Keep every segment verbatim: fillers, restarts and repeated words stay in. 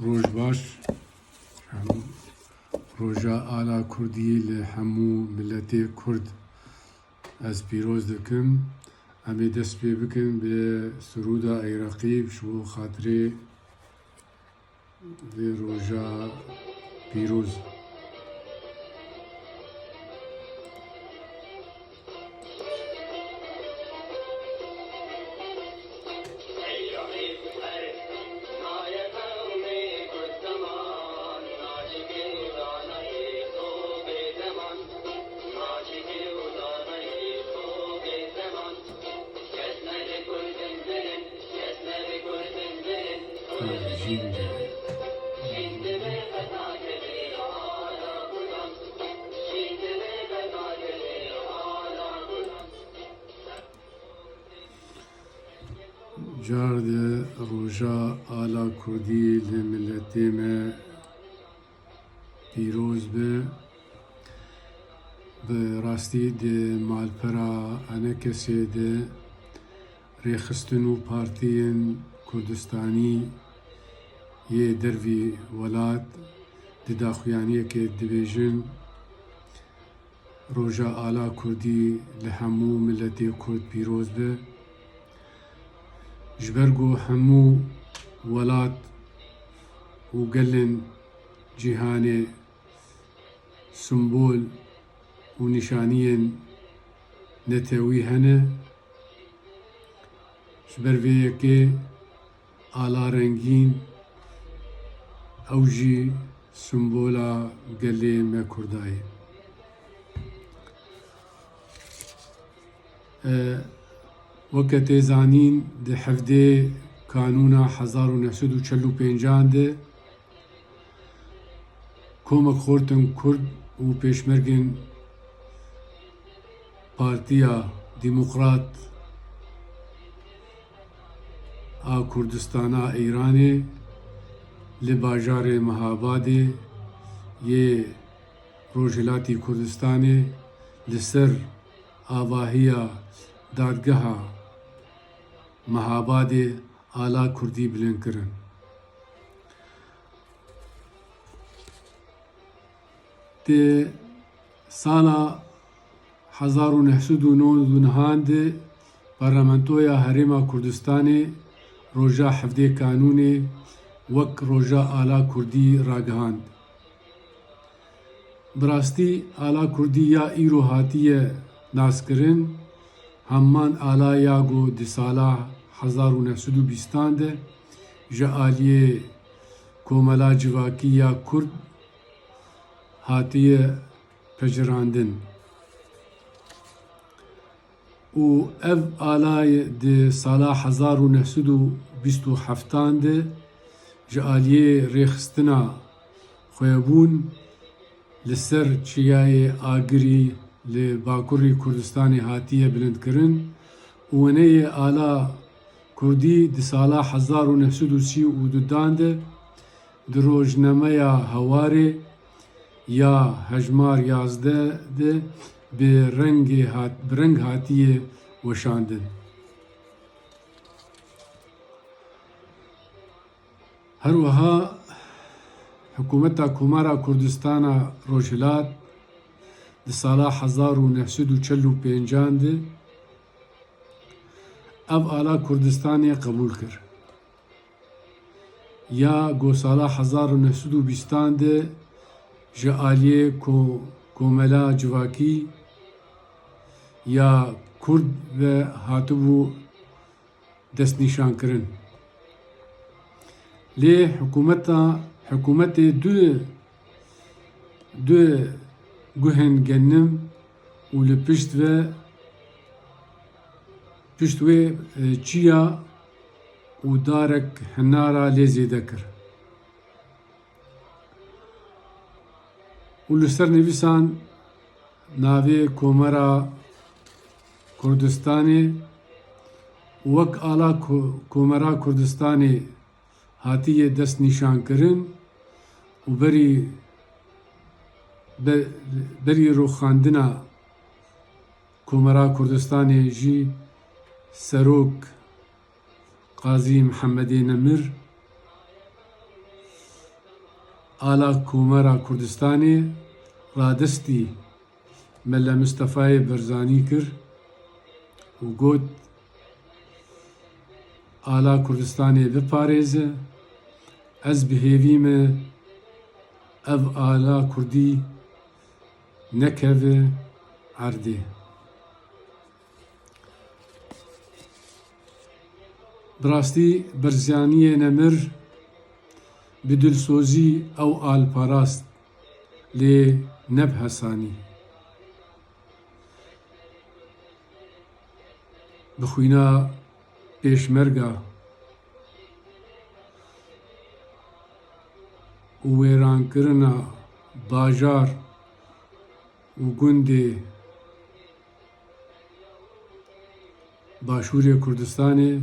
Roj baş. Hem roja ala Kurdî li hemû miletê Kurd ez pîroz dikim. Em ê dest pê bikin bi sirûda Eyreqî ji bo xatirê vê roja pîroz. Car di roja ala Kurdî li miletê me pîroz be. Bi rastî di malpera enekesê de rêxistin û partiyên Kurdistanî yê dervî welat di daxuyaniyekê dibêjin, Roja ala Kurdî li hemû miletê Kurd pîroz be. Ji ber ku hemû welat û gelên cîhanê simbol û nîşaniyên netewî hene, ji ber vê yekê ala rengîn, ew jî simbola gelê me Kurda ye. E, weke tê zanîn, di hevdê Kanûna hezar û neh sed û çel û pêncan de, Komek Xortên Kurd û pêşmergên Partiya Demokrat a Kurdistana Îranê li bajarê Mehabadê yê Rojhilatî Kurdistanê li ser avahiya dadgeha Mehabadê ala Kurdî bilind kirin. Di sala hezar û neh sed û nod û nehan de Parlamentoya Herêma Kurdistanê roja hevdê Kanûnê wek roja ala Kurdî ragihand. Bi rastî ala Kurdî ya îro hatiye naskirin, hemman ala ya ku di sala hezar û neh sed û bîstan de ji aliyê Komela Civakî ya Kurd hatiye pejirandin. Û ev alay di sala hezar û neh sed û bîst û heftan de ji aliyê rêxistina xwebûn li ser Çiyayê Agirî li Bakurî Kurdistanê hatiye bilindkirin û wêneyê ala Kurdî di sala hezar û neh sed û sî û dudan de di rojnameya Hawarê ya hejmar yazdeh de bi rengê hat-, bi reng hatiye weşandin. Her wiha Hikûmeta Komara Kurdistana Rojhilat di sala hezar û neh sed û çel û pêncan de ev ala Kurdistanê qebûl kir. Ya ku sala hezar û neh sed û bîstan de ji aliyê ko-, Komela Civakî ya Kurd ve hatibû destnîşankirin. Lê hikûmeta, hikûmetê du, du guhên genim û li pişt ve, pişt wê, e, çiya û darek hinara lê zêde kir. Û li ser nivîsan navê Komera Kurdistanê wek ala Ko-, Komera Kurdistanê hatiye destnîşankirin û berî, be-, berî rûxandina Komera Kurdistanê jî serok Qazî Mihemedê Nemir Ala Komara Kurdistanê radestî Mele Mistefayê Barzanî kir û got, Ala Kurdistanê biparêze, ez bi hêvî me ev ala kurdî nekeve erdê. Bi rastî Barzaniyê Nemir bi dilsozî ew al parast, lê ne bi hesanî. Bi xwîna pêşmerga û wêrankirina bajar û gundê Başûrê Kurdistanê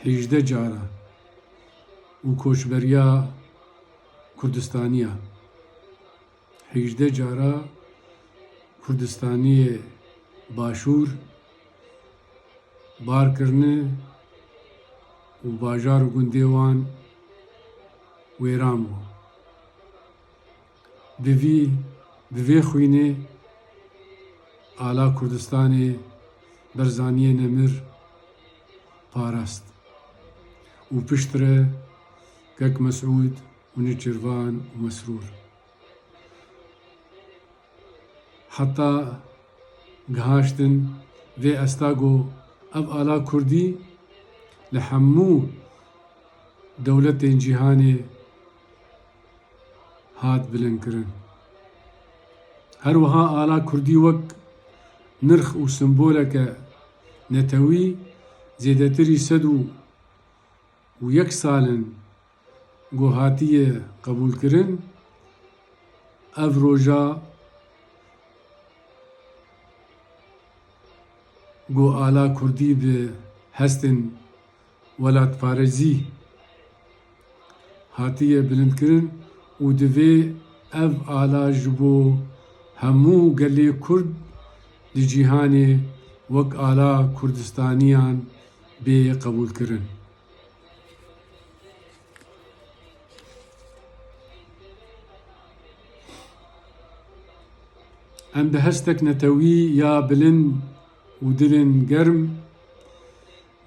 hêjdeh cara û koçberiya Kurdistaniya, hêjdeh cara Kurdistaniyê Başûr bar kirine û bajar û gundê wan wêran bû. Bi vî, bi vê xwînê ala Kurdistanê Barzaniyê Nemir parast û piştre Kek Mesûd û Nêçîrvan û Mesrûr. Heta gihaştin vê asta ku ev ala kurdî li hemû dewletên cîhanê hat bilindkirin. Her wiha ala kurdî wek nirx û simboleke netewî zêdetirî sed û yek sal in ku hatiye qebûlkirin, ev roja ku ala kurdî bi hestên welatparêzî hatiye bilindkirin û divê ev ala ji bo hemû gelê kurd di cîhanê wek ala Kurdistaniyan bê qebûlkirin. Em bi hestek netewî ya bilind û dilên germ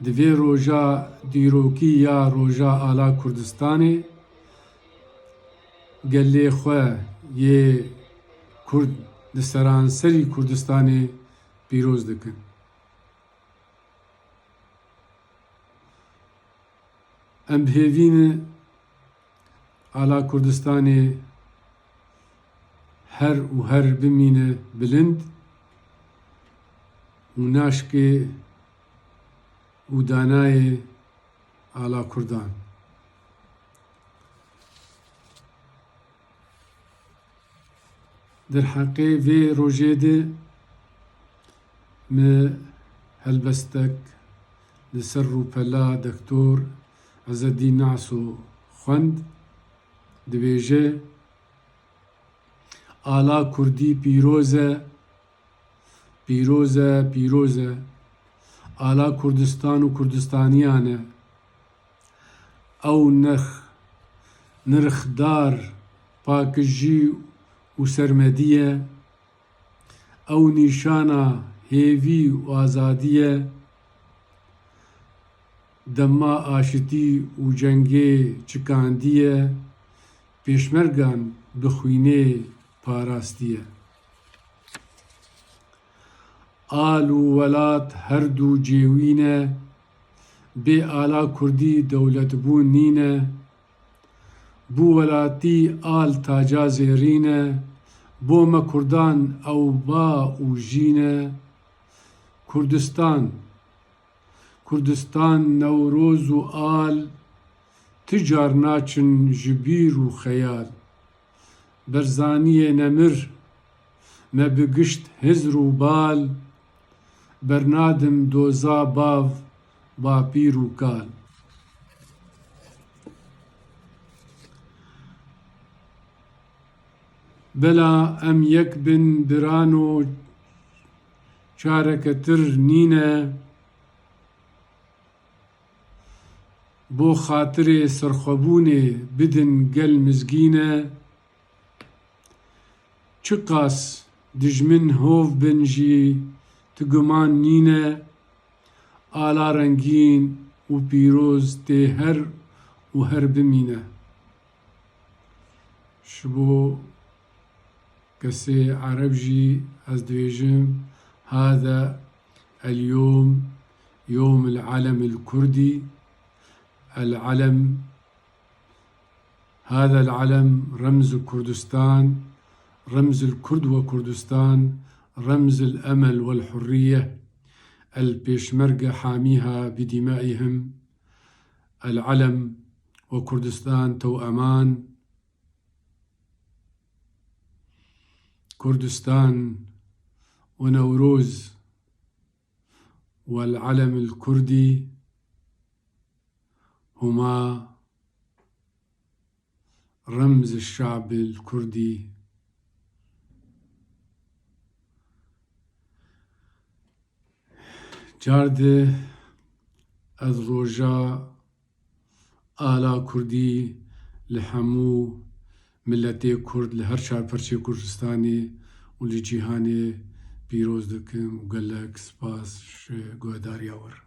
di vê roja dîrokî ya Roja Ala Kurdistanê gelê xwe yê Kurd di seranserî Kurdistanê pîroz dikin. Em bi hêvî ne ala Kurdistanê her û her bimîne bilind û naşkê û danayê ala Kurdan. Derheqê vê rojê de me helbestek li ser rûpela Doktor Ezedîn Naso xwend, dibêje, Ala kurdî pîroz e, pîroz e, pîroz e. Ala Kurdistan û Kurdistaniyan e. Ew nirx, nirxdar pakijî û sermedî ye. Ew nîşana hêvî û azadî ye. Dema aşitî û cengê çikandî ye, pêşmergan bi xwînê parastî ye. Al û welat her du cêwî ne, bê ala kurdî dewletbûn nîne. Bo welatî al taca zêrîn e, bo me kurdan ew ba û jîn e. Kurdistan, Kurdistan, Newroz û al, ti car naçin ji bîr û xeyal. Berzaniyê Nemir, me bi gişt hizr û bal, bernadim doza bav, bapîr û kal. Bela em yek bin birano, çareketir nîne. Bo xatirê serxwebûnê bidin gel mizgîne, Çiqas dijmin hov bin jî, ti guman nîne, ala rengîn û pîroz tê her û her bimîne. Ji bo kesê ereb jî ez dibêjim, hada el-yom yom el-alem el-kurdî, el-alem هذا العلم رمز كردستان، رمز الكرد وكردستان، رمز الأمل والحرية، البيشمركة حاميها بدمائهم، العلم وكردستان توأمان، كردستان ونوروز والعلم الكردي هما رمز الشعب الكردي. Car di ez roja ala kurdî li hemû miletê kurd li her çar perçê Kurdistanê û li cîhanê pîroz dikim û gelek spas ji guhedariya wir.